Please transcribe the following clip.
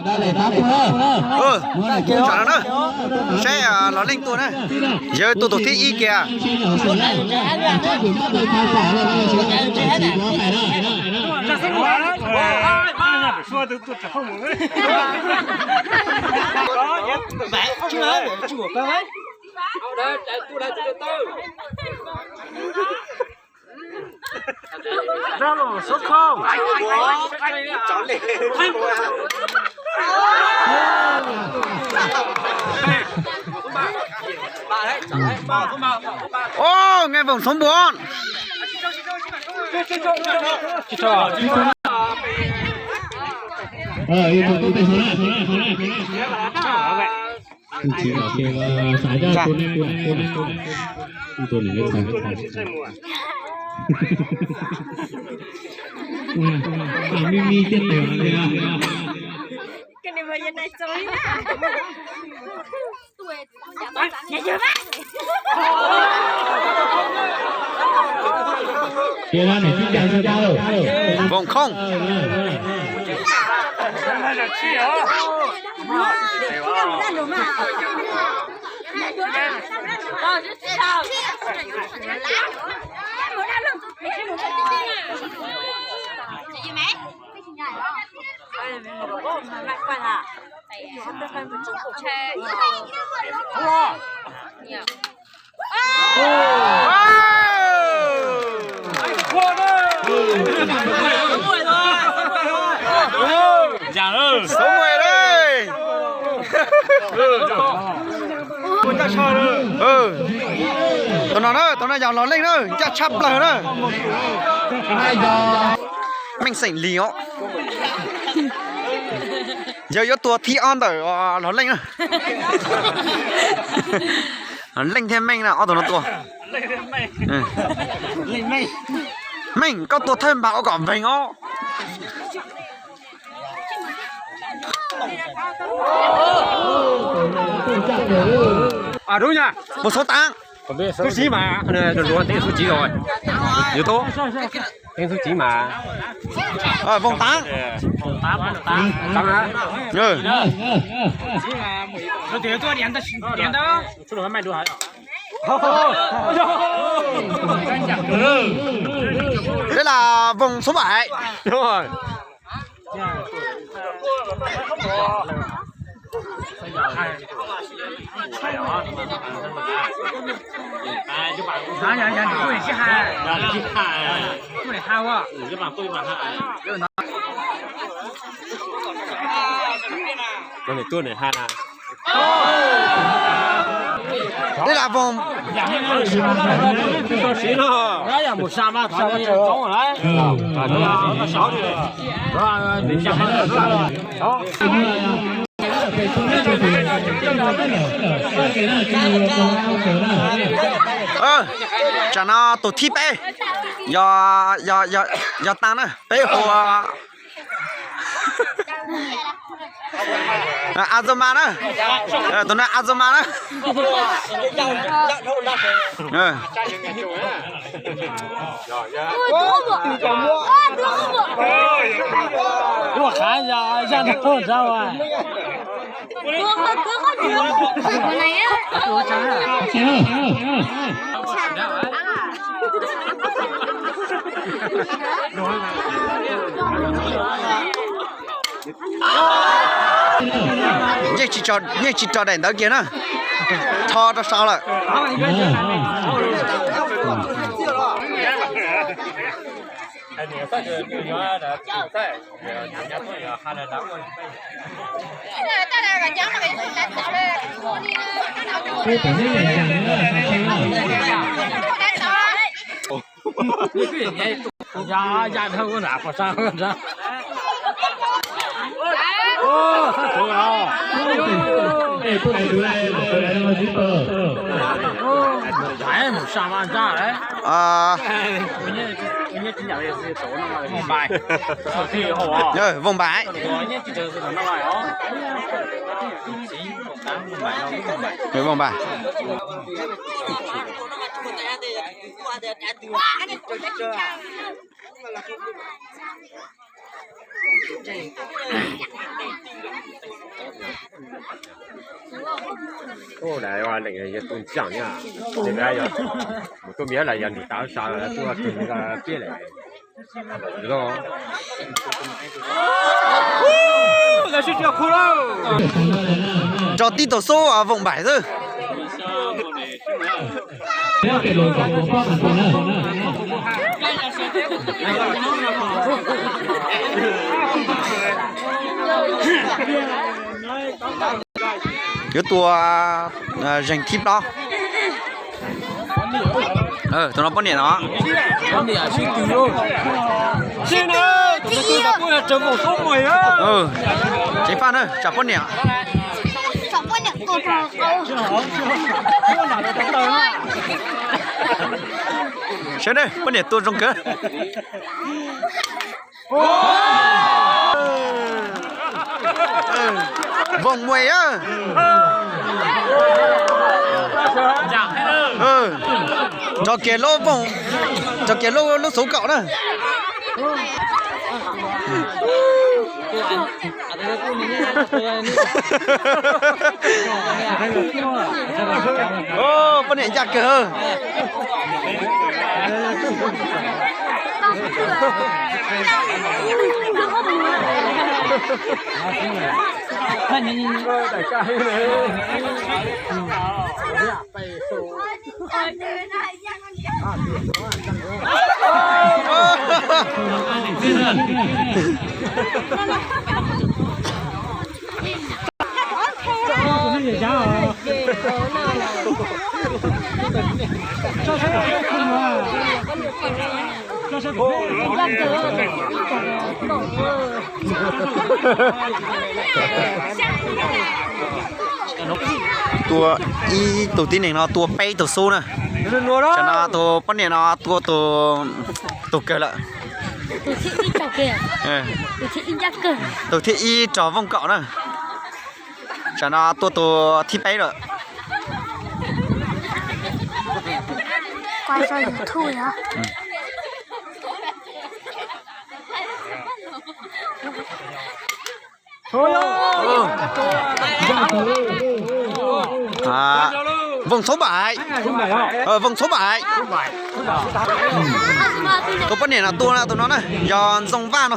Tsam no na, saib Los Leej tuaj na, yawg tuaj tus thib ib kiag. Ôh, nqe voos xov npuas. Voos khoob. Tus no na, tus no yog Los Leej na, ncaj tshaj plaws na. Meej xeem Lis os. Yawg yuav tua thib ob ntawm Los Leej na. Leej thiab Meej na, ob tug no tua. Meej, koj tua thawj npag ua kom veeg os. Voos xov taav. Xub txiv mas, xub txiv rồi. Youtube. Xub txiv mas. Voos taav. Đây là vòng số bảy. Đây là vòng Tsam no tus thib peb yog, yog, yog Tag na, peb hu Azuma na, tus no Azuma na. Yeej tsis tso daim ntawd kiag na, tho rau sau lawm. Vòng bảy. Vòng bảy. Tus ntxhais yog tus ntxhais, tus miv yog nws tav sa tuaj tug pib lawm. Tso tib tug xub voos npaim xwb. Yuav tua zeeg thib plaub. Tus no poj niam no. Tsev faj na, tsam poj niam. Saib na, poj niam tua zoo kawg. Voos muas a. Rau kiag lub voos, rau kiag lub xub kaum na. Poj niam ncaj kawg. Tua ib tug tib neeg no tua peb tug xub na. Tam no tus poj niam no tua tus kawg lawm. Tus thib ib rog vooj kaum na. Tam no tua tus thib peb lawm. Vooj txhub npaim, vooj txhub npaim. Tus poj niam no tua tus no na, yog Ntxoo Vaj no.